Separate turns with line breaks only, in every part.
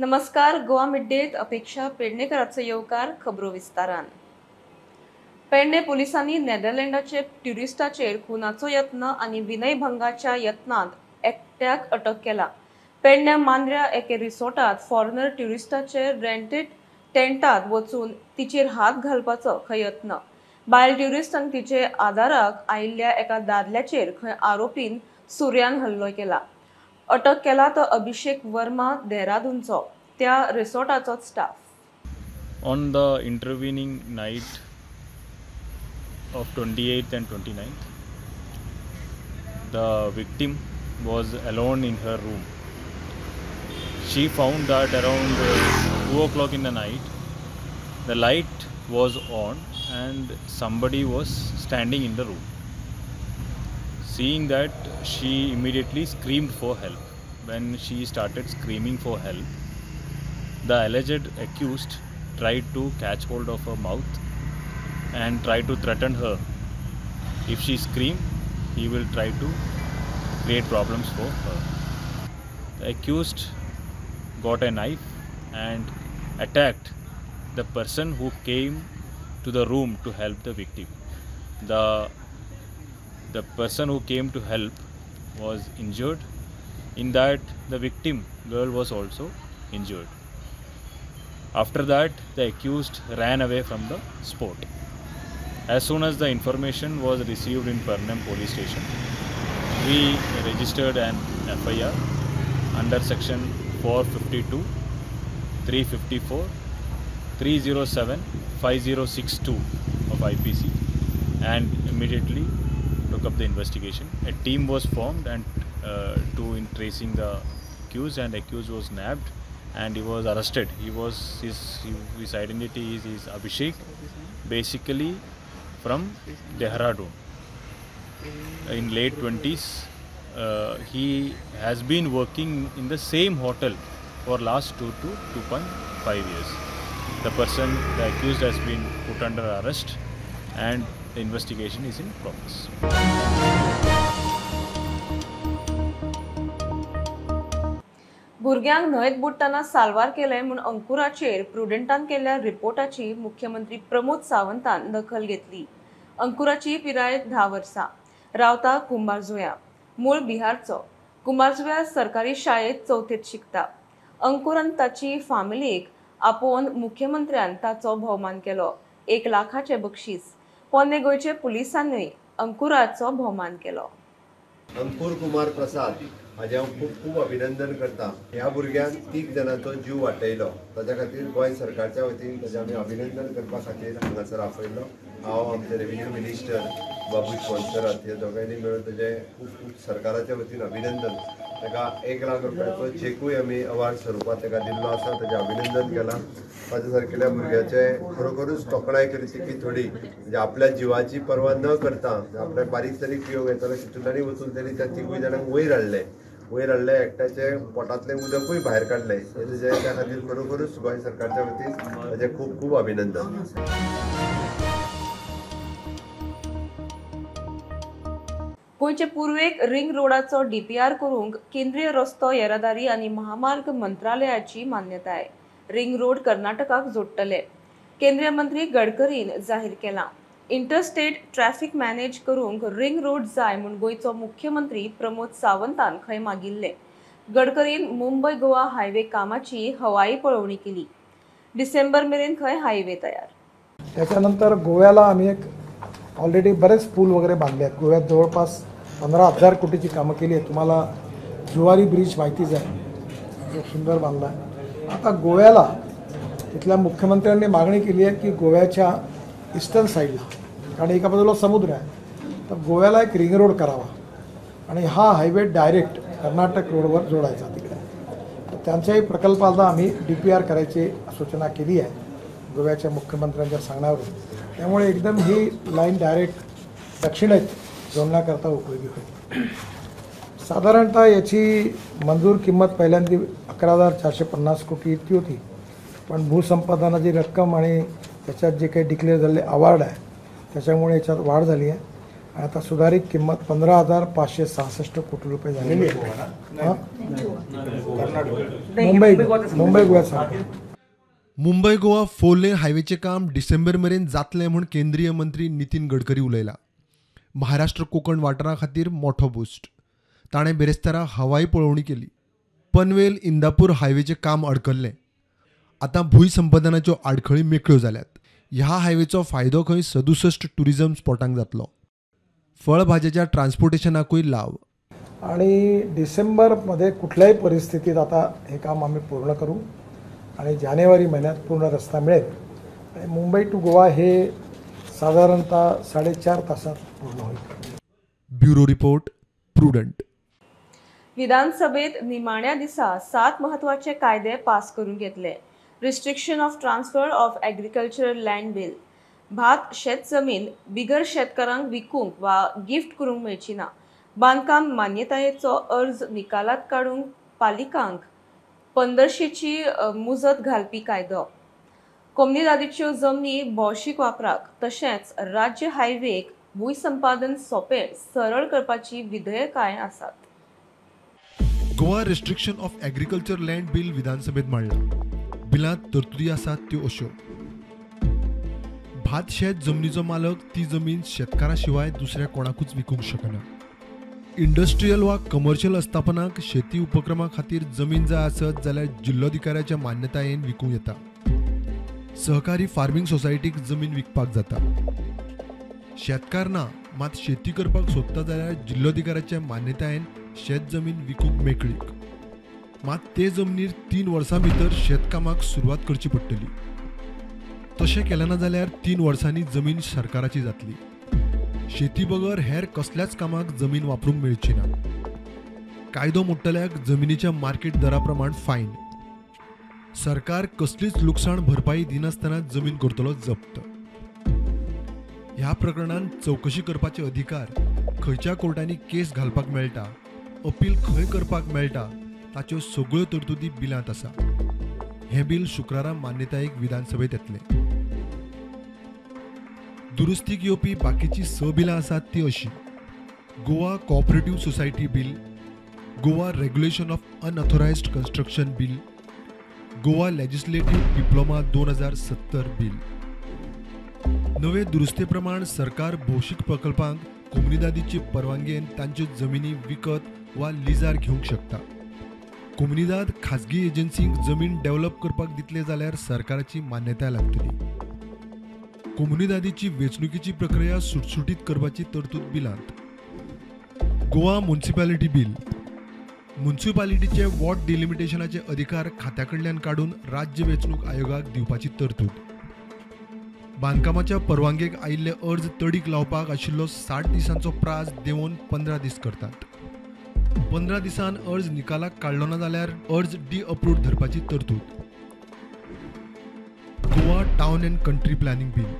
नमस्कार, गोवा मिड-डेत अपेक्षा पेडणेकराचो येवकार. खबरो विस्तारान. पेडणे पुलिसांनी नेदरलँडाचे ट्युरिस्टाचेर खुनाचो यत्न आनी विनयभंगाच्या यत्नांत एकट्याक अटक केला. पेडण्या मांद्र्या एके रिसॉर्टात फॉरेनर ट्युरिस्टाचे रेंटेड टेंटात वचून तिचेर हात घालपाचो खंय यत्न. बायल ट्युरिस्ट आनी तिचे आदाराक आयिल्ल्या एका दादल्याचेर खंय आरोपीन सुर्यान हल्लो केला. अटक केला तो अभिषेक वर्मा, देहरादूनचो, त्या रिसॉर्टाचोच staff.
On the intervening night of 28th and 29th, the victim was alone in her room. She found that around 2 o'clock in the night, the light was on and somebody was standing in the room. Seeing that, she immediately screamed for help. When she started screaming for help, the alleged accused tried to catch hold of her mouth and tried to threaten her. If she screamed, he will try to create problems for her. The accused got a knife and attacked the person who came to the room to help the victim. The person who came to help was injured. In that, the victim girl was also injured. After that, the accused ran away from the spot. As soon as the information was received in Pernem police station, we registered an FIR under section 452, 354, 307, 5062 of IPC and immediately took up the investigation. A team was formed and to in tracing the accused, and accused was nabbed and he was arrested. He was his identity is Abhishek, basically from Dehradun. In late 20s, he has been working in the same hotel for last 2 to 2.5 years. The person, the accused, has been put under arrest and the investigation is in progress.
भुरग्यांक न्हंयत बुडटना साल्वार केले म्हूण अंकुराचेर प्रुडंटान केल्ल्या रिपोर्टाची मुख्यमंत्री प्रमोद सावंतान दखल घेतली. अंकुराची पिराय 10 वर्सां, रावता कुंभारजुव्यां, मूळ बिहारचो. कुंभारजुव्यां सरकारी शाळेंत चवथेंत शिकता. अंकुर आनी ताची फामिलीक आपोवन मुख्यमंत्र्यान ताचो भोवमान केलो. 1 लाखाचें बक्षीस. पोन्ने गोंयचे पुलिसांनी अंकुराचो भोवमान केलो.
अंकुर कुमार प्रसाद हाजें हांव खूब खूब अभिनंदन करता. ह्या भुरग्यान 3 जाणांचो जीव वाटयलो, ताच्या खातीर गोंय सरकारच्या वतीन ताजें आमी अभिनंदन करपा खातीर हांगासर आपयल्लो. हांव, आमचे रेव्हेन्यू मिनिस्टर बाबूश मोन्सेरात, ह्या दोगांयनी मेळून ताजें खूब खूब सरकाराच्या वतीन अभिनंदन. ताका 1 लाख रुपयाचो चेकूय आमी अवॉर्ड स्वरुपात ताका दिल्लो आसा, ताजें अभिनंदन केलां. ताच्या सारकेल्या भुरग्याचें खरोखरूच तोखणाय करची की थोडी, म्हणजे आपल्या जिवाची पर्वा न करता आपल्या बारीक सारीक पिवंक येताले तितूंतल्यानूय वचून ताणी त्या 3 जाणांक वयर हाडले. वयर हाडले, एकट्याचें पोटांतलें उदकूय भायर काडलें. हें ताजें त्या खातीर खरोखरूच गोंय सरकारच्या वतीन ताजें खूब खूब अभिनंदन.
गोंयचे पूर्वेक रिंग रोडाचो डीपीआर करूंक केंद्रीय रस्तो येरादारी आनी महामार्ग मंत्रालयाची मान्यताय. रिंग रोड कर्नाटकाक जोडटले, केंद्रीय मंत्री गडकरीन जाहीर केलां. इंटरस्टेट ट्रॅफिक मॅनेज करूंक रिंग रोड जाय म्हूण गोंयचो मुख्यमंत्री प्रमोद सावंतान खंय मागिल्लें. गडकरीन मुंबय गोवा हायवे कामाची हवाई पळोवणी केली. डिसेंबर मेरेन खंय हायवे तयार.
त्याच्यानंतर गोव्याला आम्ही एक ऑलरेडी बरेच पूल वगैरे बांधले आहेत. गोव्यात जवळपास 15,000 कोटीची कामं केली आहेत. तुम्हाला जुवारी ब्रिज माहितीच आहे, जो सुंदर बांधला आहे. आता गोव्याला तिथल्या मुख्यमंत्र्यांनी मागणी केली आहे की गोव्याच्या ईस्टर्न साईडला, कारण एका बाजूला समुद्र आहे, तर गोव्याला एक रिंग रोड करावा आणि हा हायवे डायरेक्ट कर्नाटक रोडवर जोडायचा तिकडे. तर त्यांच्याही प्रकल्पाला आम्ही DPR करायची सूचना केली आहे गोव्याच्या मुख्यमंत्र्यांच्या सांगण्यावरून. त्यामुळे एकदम ही लाईन डायरेक्ट दक्षिणेत जोडण्याकरता उपयोगी होईल. साधारणतः याची मंजूर किंमत पहिल्यांदा 11,450 कोटी इतकी होती, पण भूसंपादनाची रक्कम आणि त्याच्यात जे काही डिक्लेअर झालेले अवॉर्ड आहे त्याच्यामुळे याच्यात वाढ झाली आहे. आणि आता सुधारित किंमत 15,566 कोटी रुपये झालेली आहे. मुंबई मुंबई गोवा
मुंबई गोवा 4 लेन हायवेचें काम डिसेंबर मेरेन जातलें म्हूण केंद्रीय मंत्री नितीन गडकरी उलयला. महाराष्ट्र कोकण वाठारा खातीर मोठो बूस्ट. ताणें बिरेस्तारा हवाई पळोवणी केली. पनवेल इंदापूर हायवेचें काम अडकल्लें. आतां भूंय संपादनाच्यो आडखळी मेकळ्यो जाल्यात. ह्या हायवेचो फायदो खंय 67 टुरिझम स्पॉटांक जातलो. फळभाज्याच्या ट्रान्सपोर्टेशनाकूय लाव.
आणि डिसेंबरमध्ये कुठल्याही परिस्थितीत आता हे काम आम्ही पूर्ण करू आणि जानेवारी महिन्यात पूर्ण रस्ता मिळेल. आणि मुंबई टू गोवा हे साधारणतः 4.5 तासात पूर्ण होईल.
Bureau report, Prudent.
विधानसभेत निमाण्या दिसा 7 महत्वाचे कायदे पास करून घेतले. Restriction of transfer of agricultural land bill, भात शेत जमीन बिगर शेतकारांक विकूंक वा गिफ्ट करूंक मेळची ना, बांदकाम मान्यतायेचो अर्ज निकालात काडूंक पालिकांक 1500ची मुजत घालपी कायदो, कोमनिदादीच्यो जमनी भौशीक वापराक तशेंच राज्य हायवेक भूंयसंपादन सोंपें सरळ करपाची विधेयकांय आसात.
Goa restriction of agriculture land bill विधानसभेत मांडला. बिलांत तरतुदी आसात त्यो अश्यो: भात शेत जमनीचो मालक ती जमीन शेतकारा शिवाय दुसऱ्या कोणाकूच विकूंक शकना. इंडस्ट्रियल वा कमर्शियल आस्थापनांक शेती उपक्रमा खातीर जमीन जाय आसत जाल्यार जिल्लोधिकाऱ्याच्या मान्यतायेन विकूंक येता. सहकारी फार्मींग सोसायटीक जमीन विकपाक जाता. शेतकार ना मात शेती करपाक सोदता जाल्यार जिल्लोधिकाऱ्याच्या मान्यतायेन शेत जमीन विकूंक मेकळीक. मात ते जमनीर 3 वर्सां भितर शेतकामाक सुरवात करची पडटली. तशें केलें ना जाल्यार 3 वर्सांनी जमीन सरकाराची जातली. शेती बगर हेर कसल्याच कामाक जमीन वापरूंक मेळची ना. कायदो मोडटल्याक जमिनीच्या मार्केट दरा प्रमाण फायन. सरकार कसलीच लुकसाण भरपाई दिनासतना जमीन करतलो जप्त. ह्या प्रकरणान चवकशी करपाचे अधिकार खंयच्या कोर्टांनी केस घालपाक मेळटा, अपील खंय करपाक मेळटा ताच्यो सगळ्यो तरतुदी बिलांत आसा. हें बील शुक्रारा मान्यतायेक विधानसभेत येतलें. दुरुस्तीक येवपी बाकीची 6 बिलां आसात ती अशी: Goa cooperative society bill, Goa regulation of unauthorised construction bill, Goa legislative diploma 2070 bill. नवे दुरुस्ते प्रमाण सरकार भौशीक प्रकल्पांक कोमुनिदादीचे परवानगेन तांच्यो जमिनी विकत वा लिजार घेवंक शकता. कोमुनिदाद खाजगी एजन्सींक जमीन डेव्हलप करपाक दितले जाल्यार सरकाराची मान्यताय लागतली. कोमुनिदादीची वेंचणुकीची प्रक्रिया सुटसुटीत करपाची तरतूद बिलांत. गोवा म्युनिसिपालिटी बील, म्युनिसिपालिटीचे वॉर्ड डिलिमिटेशनाचे अधिकार खात्या कडल्यान काडून राज्य वेंचणूक आयोगाक दिवपाची तरतूद. बांदकामाच्या परवानगेक आयिल्ले अर्ज तडीक लावपाक आशिल्लो 60 दिसांचो प्रास देंवोवन 15 दीस करतात. 15 दिसान अर्ज निकालाक काडलो ना जाल्यार अर्ज डी अप्रूव्ड धरपाची तरतूद. Goa town and country planning bill,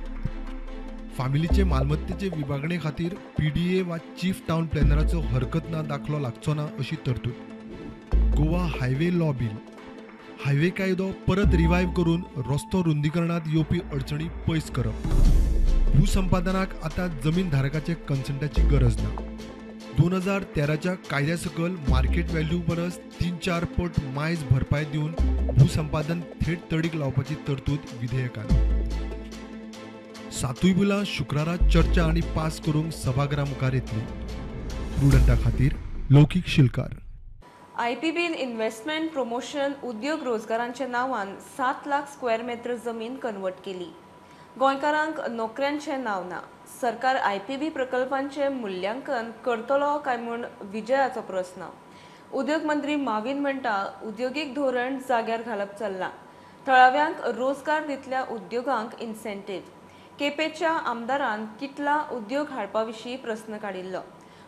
फामिलीचे मालमत्तेचे विभागणे खातीर पीडीए वा चीफ टावन प्लॅनराचो हरकत ना दाखलो लागचो ना अशी तरतूद. Goa highway law bill, highway कायदो परत रिवायव करून रस्तो रुंदीकरणांत येवपी अडचणी पयस करप. भूसंपादनाक आतां जमीन धारकाचे कन्संटाची गरज ना. 2013च्या कायद्या सकयल मार्केट व्हॅल्यू परस 3-4 पट मायज भरपाय दिवन भूसंपादन थेट तडीक लावपाची तरतूद विधेयकान. 7 बिलां शुक्रारा चर्चा आनी पास करूंक सभाघरा मुखार येतली. प्रुडंटा खातीर लौकीक शिलकार.
आयपीबीन इन्व्हेस्टमेंट प्रमोशन उद्योग रोजगारांच्या नांवान 7 लाख स्क्वेअर मीटर जमीन कन्वर्ट केली. गोंयकारांक नोकऱ्यांचें नांव ना. सरकार आयपीबी प्रकल्पांचें मूल्यांकन करतलो काय म्हूण विजयाचो प्रस्न. उद्योग मंत्री माविन म्हणटा उद्योगीक धोरण जाग्यार घालप चल्लां. थळाव्यांक रोजगार दितल्या उद्योगांक इन्सेंटीव. केपेंच्या आमदारान कितला उद्योग हाडपा विशीं प्रस्न काडिल्लो.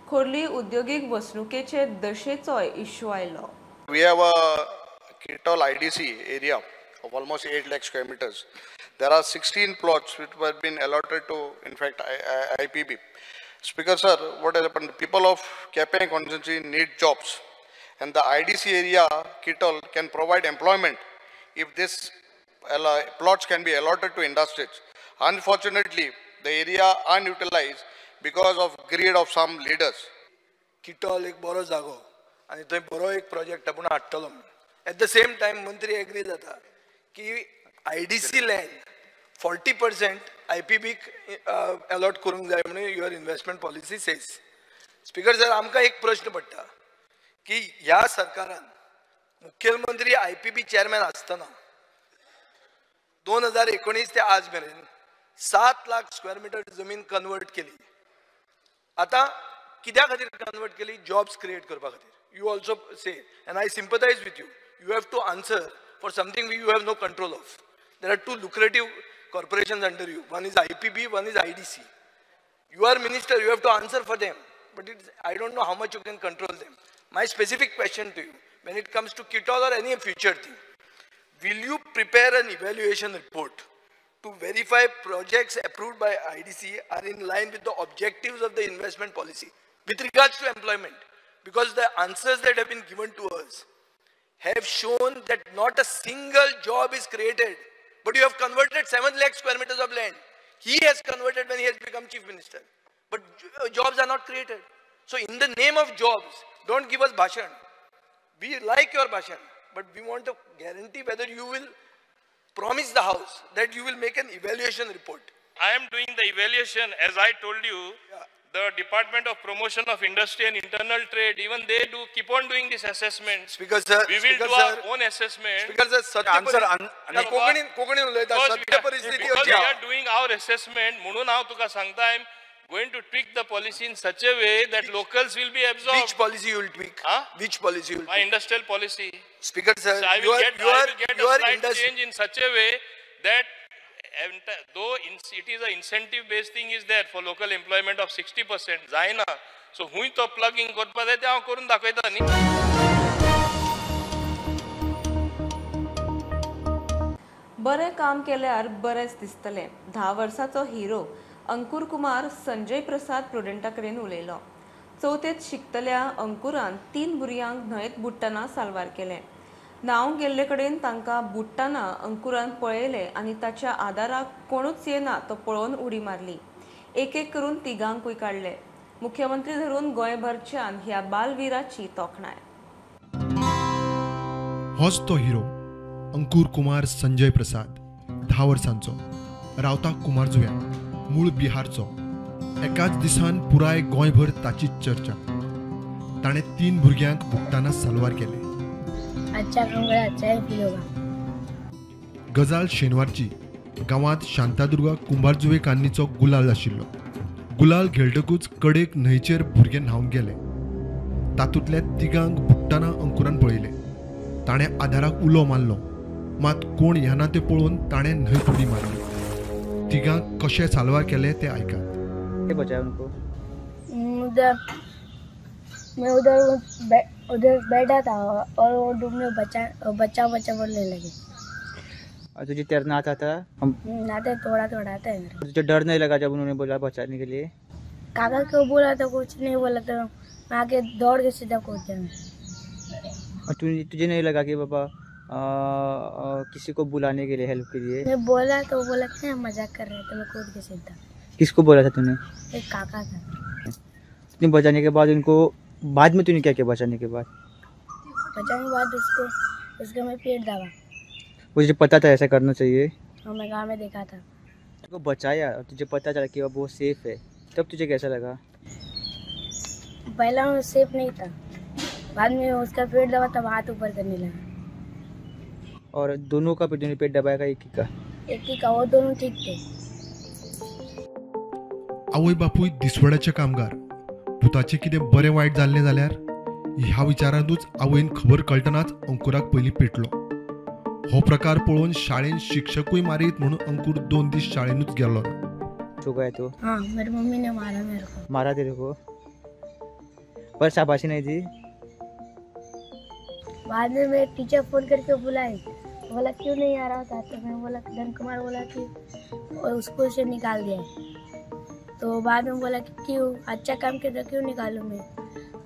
खोर्ली उद्योगीक वसणुकेचे दशेचोय इश्यू आयलो.
We have a Kirtol IDC area of almost 8 lakh square meters. There are 16 plots which were been allotted to, in fact, IPB. Speaker sir, what has happened? People of Quepem constituency need jobs, and the IDC area Kirtol can provide employment if this plots can be allotted to industries. Unfortunately, the area unutilized because of greed of some leaders.
Kitol एक बरो जागो आनी थंय बरो एक project आपूण हाडटलो म्हणून. Eight the same time मंत्री एग्री जाता की IDC land 40% IPB allot करूंक जाय म्हणून your investment policy says. Speaker sir, आमकां एक प्रश्न पडटा की ह्या सरकारान मुख्यमंत्री IPB chairman आसतना 2019 ते आज मेरेन 7 लाख स्क्वेअर मिटर जमीन कन्वर्ट केली. आतां कित्या खातीर कन्वर्ट केली? जॉब्स क्रिएट करपा खातीर. You also say and I sympathise with you, you have to answer for something you have no control of. There are two lucrative corporations under you. One is IPB, one is IDC. You are minister, you have to answer for them. But it's, I don't know how much you can control them. My specific question to you, when it comes to Kitol or any future thing, will you prepare an evaluation report to verify projects approved by IDC are in line with the objectives of the investment policy with regards to employment? Because the answers that have been given to us have shown that not a single job is created, but you have converted 7 lakh square meters of land. He has converted when he has become chief minister, but jobs are not created. So in the name of jobs, don't give us bhashan. We like your bhashan, but we want a guarantee whether you will promise the house that you will make an evaluation report.
I am doing the evaluation, as I told you.
Yeah.
The Department of Promotion of Industry and Internal Trade, even they do keep on doing this assessment.
Speaker sir,
we will do our own assessment.
Speaker sir, satya
answer
Konkani उलयता, सत्य परिस्थिती
because we are doing our assessment. म्हणून हांव तुका सांगता, I am going to tweak the policy in such a way that locals will be absorbed.
Which policy you will tweak?
Huh?
Which policy you will
My
tweak?
Industrial policy.
Speaker sir,
so I will get a slight change in such a way that though it is an incentive based thing is there for local employment of 60% जायना, so हुंय तो plugging करपा जाय तें हांव करून दाखयता न्ही.
बरें काम केल्यार बरेंच दिसतलें. 10 वर्साचो हिरो अंकुर कुमार संजय प्रसाद प्रुडंटा कडेन उलयलो. चवथेंत शिकतल्या अंकुरान 3 भुरग्यांक न्हंयेत बुडटना साल्वार केलें. न्हावंक गेल्ले कडेन तांकां बुडटना अंकुरान पळयलें आनी ताच्या आदाराक कोणूच येना तो पळोवन उडी मारली. एक एक करून तिगांकूय काडले. मुख्यमंत्री धरून गोंयभरच्यान ह्या बालवीराची तोखणाय.
होच तो हिरो अंकुर कुमार संजय प्रसाद, 10 वर्सांचो, रावता कुमारजुव्या, मूळ बिहारचो. एकाच दिसान पुराय गोंयभर ताची चर्चा. ताणें 3 भुरग्यांक बुडटना साल्वार केले.
अच्छा काम करा, अच्छा ही फील होगा.
गजाल शेनवारची. गांवांत शांतादुर्गा कुंभारजुवे कान्नीचो गुलाल आशिल्लो. गुलाल घेळटकूच कडेक न्हंयचेर भुरगे न्हावंक गेले. तातूंतल्या तिगांक बुडटना अंकुरान पळयले. ताणें आदाराक उलो मारलो, मात कोण येना तें पळोवन ताणें न्हंयत उडी मारली. तिगांक कशें साल्वार केलें तें आयकात.
मैं उधर उधर बैठा था और वो डूबने बच्चा बच्चा बच्चा बोलने लगे.
और तुझे तैरना आता था?
हम आता थोड़ा थोड़ा आता है मेरे को.
तुझे डर नहीं लगा जब उन्होंने बोला बचाने के लिए?
काका को बोला तो कुछ नहीं बोला, तो मैं आके दौड़ के सीधा कूद गया.
और तुझे नहीं लगा कि बाबा किसी को बुलाने के लिए, हेल्प के लिए?
मैं बोला तो बोला कि मजाक कर रहे, तो मैं कूद के सीधा.
किसको बोला था तूने?
एक काका था.
तूने बचाने के बाद उनको, बाद में तूने क्या किया बचाने के बाद?
बचाने के बाद उसको उसका मैं पेट दबा.
मुझे पता था ऐसा करना चाहिए.
हाँ, मैं गाँव में देखा था.
तुझको बचाया और तुझे पता चला कि अब वो सेफ है, तब तुझे कैसा लगा?
पहला वो सेफ नहीं था, बाद में उसका पेट दबा तब हाथ ऊपर करने लगा.
और दोनों का दोनों पेट दबाया का एक ही का?
एक ही का, वो दोनों ठीक थे.
आवय बापूय दिसवड्याचे कामगार. पुताचें कितें बरें वायट जाल्लें जाल्यार ह्या विचारांतूच आवयन खबर कळटनाच अंकुराक पयलीं पेटलो. हो प्रकार पळोवन शाळेन शिक्षकूय मारीत म्हणून अंकुर 2 दीस शाळेनूच गेलो ना.
चुका है तो?
हाँ, मेरी मम्मी ने मारा मेरे को.
मारा तेरे को? पर शाबाशी नहीं दी?
बाद में मेरे टीचर फोन करके बुलाई, बोला क्यों नहीं आ रहा था, तो मैं बोला धन कुमार बोला कि उसको से निकाल दिया. तो बाद में बोला कि क्यों, अच्छा काम किया तो क्यों निकालूं मैं?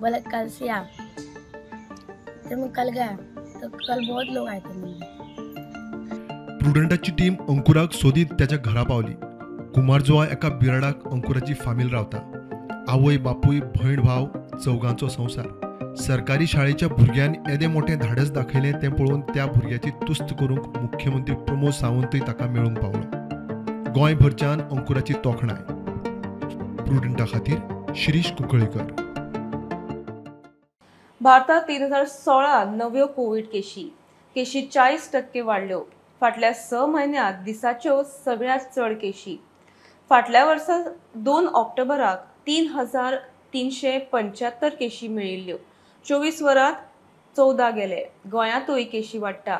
बोला कल से आ. तो मैं कल गया तो कल बहुत लोग आए थे मिलने.
प्रुडंटाची टीम अंकुराक सोदीत त्याच्या घरा पावली. कुमारजुवा एका बिराडाक अंकुराची फामील रावता. आवय बापूय भयण भाव चवगांचो संवसार. सरकारी शाळेच्या भुरग्यान येदें मोठें धाडस दाखयलें तें पळोवन त्या भुरग्याची तुस्त करूंक मुख्यमंत्री प्रमोद सावंतूय ताका मेळूंक पावलो. गोंयभरच्यान अंकुराची तोखणाय. प्रुडंटा खातीर शिरीष कुंकळीकर.
भारतात 3016 नव्यो कोवीड केशी, केशी 40% वाडल्यो. फाटल्या 6 म्हयन्यांत दिसाच्यो सगळ्यांत चड केशी. फाटल्या वर्सा 2 ऑक्टोबराक 3375 केशी मेळिल्ल्यो. 24 वरांत 14 गेले. गोंयांतूय केशी वाडटा.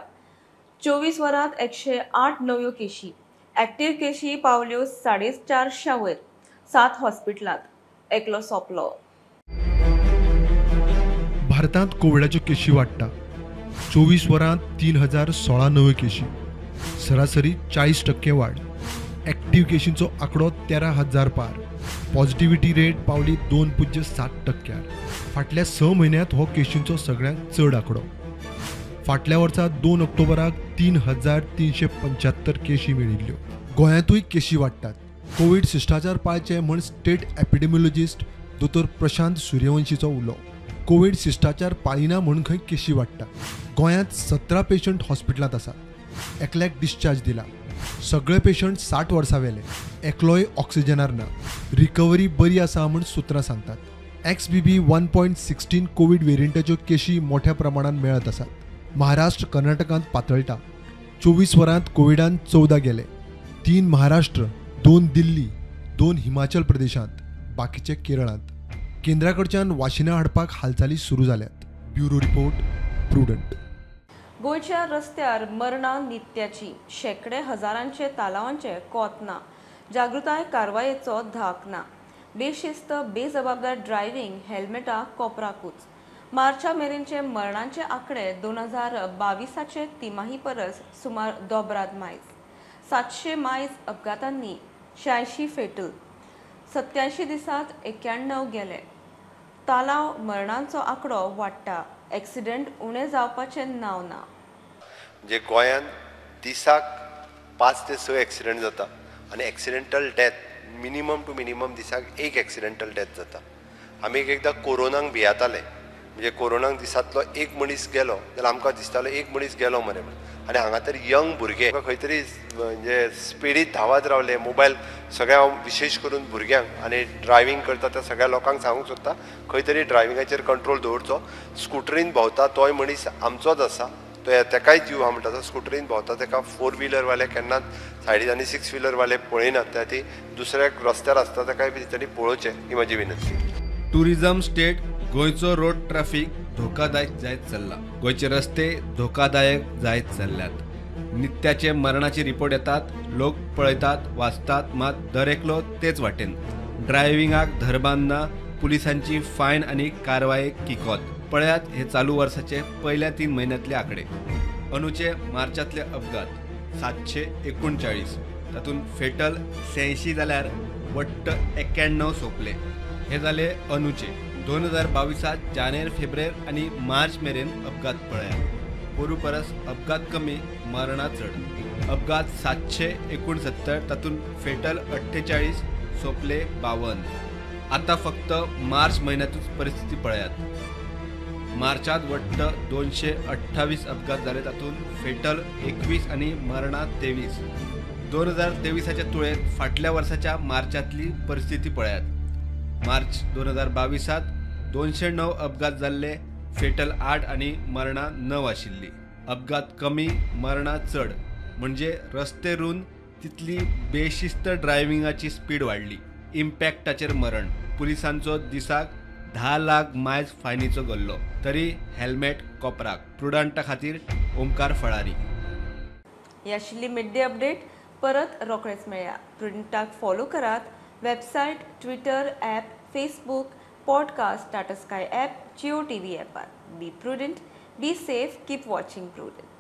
24 वरांत 108 नव्यो केशी. एक्टिव्ह केशी पावल्यो 450 वयर. 7 हॉस्पिटलांत एकलो सोंपलो.
भारतांत कोविडाच्यो केशी वाडटा. 24 वरांत 3016 नव्यो केशी, सरासरी 40% वाड. एक्टिव्ह केशींचो आंकडो 13,000 पार. पॉझिटिव्हिटी रेट पावली 2.7%. फाटल्या 6 म्हयन्यांत हो केशींचो सगळ्यांत चड आंकडो. फाटल्या वर्सा 2 ऑक्टोबराक 3375 केशी मेळिल्ल्यो. गोंयांतूय केशी वाडटात. कोवीड शिश्टाचार पाळचे म्हूण स्टेट एपिडेमिओलॉजिस्ट दोतोर प्रशांत सूर्यवंशीचो उलो. कोवीड शिश्टाचार पाळिना म्हूण खंय केशी वाडटा. गोंयांत 17 पेशंट हॉस्पिटलांत आसात. एकल्याक डिस्चार्ज दिला. सगळे पेशंट 60 वर्सां वेले. एकलोय ऑक्सिजनार ना. रिकव्हरी बरी आसा म्हूण सुत्रां सांगतात. XBB 1.16 Covid वेरियंटाच्यो केशी मोठ्या प्रमाणान मेळत आसात. महाराष्ट्र कर्नाटकांत पातळटा. 24 वरांत कोविडान 14 गेले. 3 महाराष्ट्र, 2 दिल्ली, 2 हिमाचल प्रदेशांत, बाकीचे केरळांत. केंद्रा कडच्यान वाशिनां हाडपाक हालचाली सुरू जाल्यात. Bureau report, Prudent.
गोंयच्या रस्त्यार मरणां नित्याची. शेंकडे हजारांचे तालावांचे कोत ना. जागृताय कारवायेचो धाक ना. बेशिस्त बेजबाबदार ड्रायव्हिंग, हेल्मेटां कोपराकूच. मार्चा मेरेनचे मरणांचे आंकडे 2022 तिमाही परस सुमार दोबराद मायज. 700 मायज अपघातांनी 86 फेटल. 87 दिसांत 91 गेले. तालाव मरणांचो आंकडो वाडटा. एक्सिडेंट उणें जावपाचें नांव ना.
म्हणजे गोंयांत दिसाक 5 ते 6 एक्सिडेंट जाता आनी accidental death minimum to minimum दिसाक 1 एक्सिडेंटल डेथ जाता. आमी एक एकदां कोरोनाक भियेताले. म्हणजे कोरोनाक दिसांतलो 1 मनीस गेलो जाल्यार आमकां दिसतालो 1 मनीस गेलो मरे म्हण. आनी हांगा तर यंग भुरगे खंय तरी म्हणजे स्पिडीत धांवत रावले. मोबायल सगळ्या विशेश करून भुरग्यांक आनी ड्रायव्हींग करता त्या सगळ्या लोकांक सांगूंक सोदता खंय तरी ड्रायव्हिंगाचेर कंट्रोल दवरचो. स्कुटरीन भोंवता तोय मनीस आमचोच आसा, तो तेकाय जीव आहा म्हणटा. स्कुटरीन भोंवता तेका 4 व्हिलरवाले केन्नाच सायडीन आनी 6 व्हिलरवाले पळयनात, त्या ती दुसऱ्याक रस्त्यार आसता तेकाय बी तेणी पळोवचें, ही म्हजी विनंती.
टुरिझम स्टेट गोंयचो रोड ट्रॅफिक धोकादायक जायत चल्ला. गोंयचे रस्ते धोकादायक जायत चल्ल्यात. नित्याचे मरणाचे रिपोर्ट येतात, लोक पळयतात, वाचतात, मात दर एकलो तेच वाटेन. ड्रायव्हिंगाक धरबांदना, पुलिसांची फायन आनी कारवायेक किकोत. पळयात हे चालू वर्साचे पयल्या 3 म्हयन्यांतले आंकडे. अंदूचे मार्चांतले अपघात 739, तातूंत फेटल 86 जाल्यार वट्ट 91 सोंपले. हे जाले अंदूचे. 2022 जानेर, फेब्रेर आनी मार्च मेरेन अपघात पळयात. पोरू परस अपघात कमी, मरणां चड. अपघात 769, तातूंत फेटल 48, सोंपले 52. आतां फक्त मार्च म्हयन्यांतूच परिस्थिती पळयात. मार्चांत वट्ट 228 अपघात जाले, तातूंत फेटल 21 आनी मरणां 23. 2023 तुळेंत फाटल्या वर्साच्या मार्चांतली परिस्थिती पळयात. मार्च 2022 209 अपघात जाल्ले, फेटल 8 आनी मरणां 9 आशिल्ली. अपघात कमी, मरणां चड, म्हणजे रस्ते रुंद तितली बेशिस्त ड्रायव्हिंगाची स्पीड वाडली. इम्पॅक्टाचेर मरण. पुलिसांचो दिसाक 10 लाख मायज फायनीचो गल्लो, तरी हेल्मेट कोपराक. प्रुडंटा खातीर ओमकार फळारी.
ही आशिल्ली मिड डे अपडेट. परत रोखडेच मेळया. प्रुडंटाक फॉलो करात. Website, Twitter, app, Facebook, podcast, Tata Sky app, Jio TV ॲपार. Be prudent, be safe, keep watching Prudent.